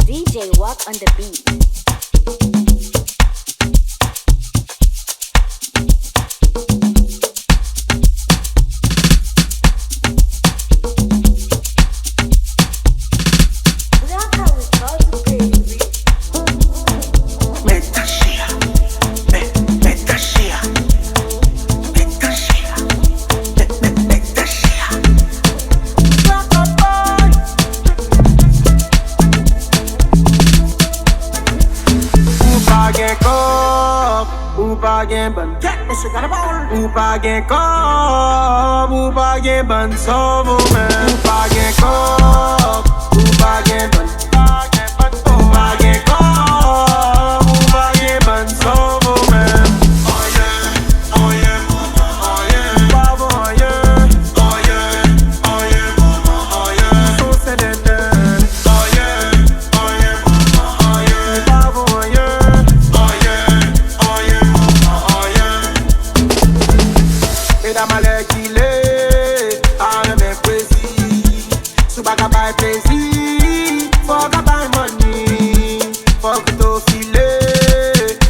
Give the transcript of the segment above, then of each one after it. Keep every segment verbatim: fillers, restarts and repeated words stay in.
D J Walk on the beat. Met tache a. Met, met tache a. Met tache a. Met, met, met tache a. Ou pa gen kòb, ou pa gen bann. Ou pa gen kòb, ou pa gen bann, sove w menm. Ou pa gen kòb, ou pa gen bann. Ou pa gen kòb, ou pa gen bann, sove w menm. Anyen, anyen, anyen. Ou pa vo anyen. Anyen, anyen, anyen. Ou se dèdè. Anyen, anyen, anyen. Ou pa vo anyen. Anyen, anyen, anyen. Medam alèkile, pa renmen pwezi. Si w pa ka bay plezi, fò w ka bay money. Fòk ou to file,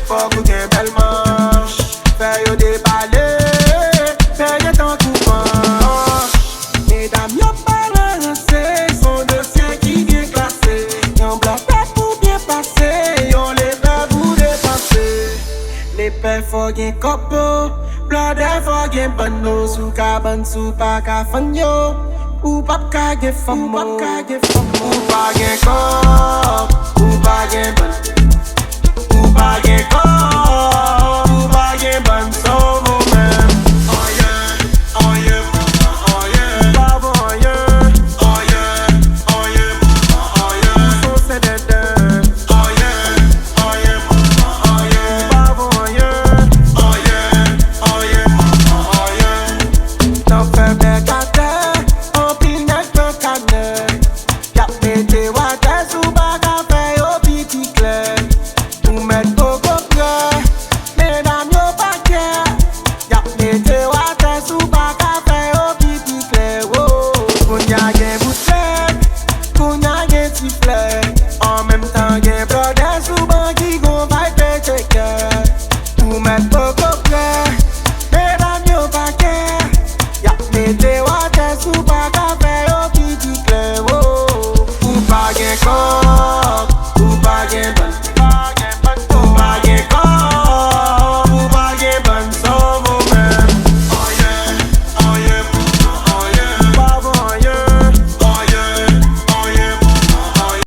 fòk ou gen bèl manch. Fè yo debale, fè gen tankou panch. Medam yo balanse, se yon dosye ki byen klase. Yon blòdè pou byen pase, yon lepè pou depanse. Lepè fò gen kòb o, blòdè fò gen bann o. Si w ka bann, si w pa ka fann yo, ou p ap ka gen fanm o. Ou pa gen kòb, ou pa gen bann. Ou pa gen kòb, ou pa gen bann, sove w menm. Anyen, anyen, anyen. Ou pa vo anyen. Anyen, anyen, anyen. Ou se yon se dèdè. Anyen, anyen, anyen. Ou pa vo anyen. Anyen, anyen, anyen. Nan fè bèk atè, anpil nèg pran kanè. Y ap mete w atè si w pa ka fè yo pi pi klè. Ou mèt poko prè, medam yo pa kè. Y ap mete w atè si w pa ka fè yo pi pi klè. Wo, kounye a gen bout nèg, kounye a gen ti flè. An menm tan gen blòdè sou ban ki gon vibe pete kè. Ou mèt poko prè, medam yo pa kè. Y ap mete w atè si w pa ka fè yo pi pi klè. Wo, ou pa gen kòb.